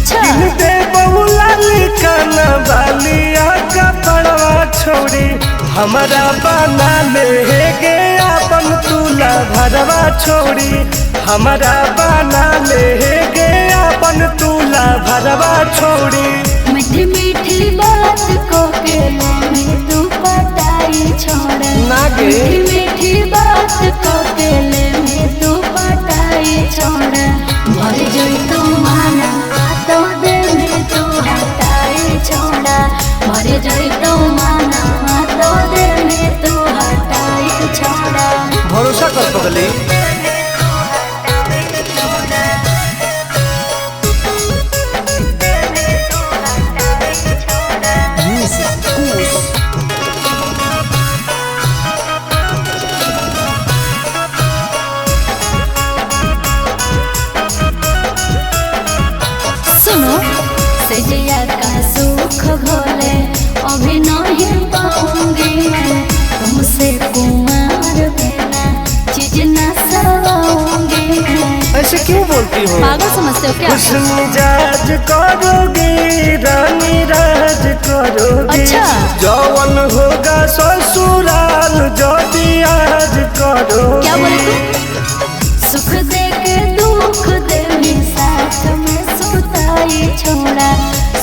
अच्छा। किन दे बहुलाली काना बालिया कपड़वा छोड़ी, हमरा बना ले गे अपन तुला भरवा छोड़ी, हमरा बना ले गे अपन तुला भरवा छोड़ी। मीठी मीठी बात को के में तू पटाई छोड़ा। ना गे। मीठी मीठी बात को के में तू पटाई छोड़ा। भर जोई तू माना तो दे में तू हटाई छोड़ा। भर जोई तू माना तो दे में तू हटाई छोड़ा। भरोसा कर पगली। सुनो सजिया का सुख घोले अभी नहीं पाऊंगी मैं, तुमसे कुमार बिना चीज न सवाऊंगी मैं। ऐसे क्यों बोलती हो? पागल समझते हो क्या? खुश मिजाज करोगी रानी राज करोगी। अच्छा। जवन होगा ससुराल ज्योति आज करोगी। क्या बोले तू? सुख दे के दुख दे में साथ में सुताई छोड़ा।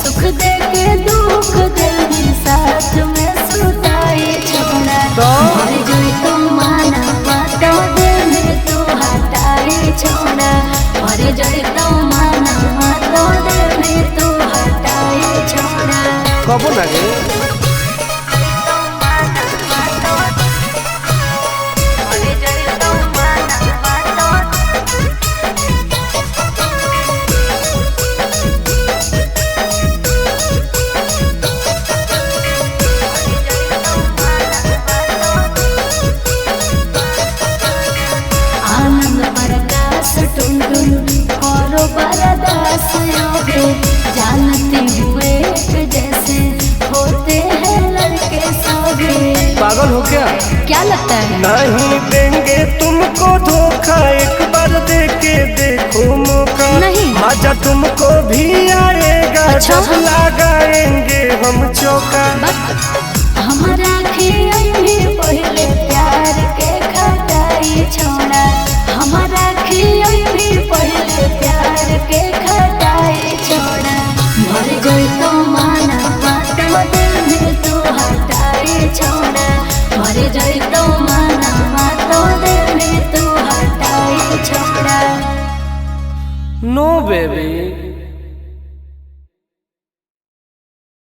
सुख दे के दुख दे में साथ में सुताई छोड़ा। तो? मर जोई तो माना तो दे में तू हटाई छोड़ा। मर जोई तो माना तो दे में तू हटाई छोड़ा। कबो लगे? आनंद प्रकाश टुनटुन करो बरदास योगे, जानते हुए एक जैसे होते हैं लड़के सभी। पागल हो क्या? क्या लगता है? नहीं देंगे तुमको धोखा, एक बार दे के देखो मौका। नहीं। मजा तुमको भी आएगा। अच्छा। जब लगाएंगे हम चौका। हमारा खियाई पहले प्यार के खटाई छोड़ा। हमारा खियाई पहले प्यार के खटाई छोड़ा। मर जोई तो माना तो दिल में तू हटाई छोड़ा। मर जोई तो माना तो दिल में तू हटाई छोड़ा। No baby.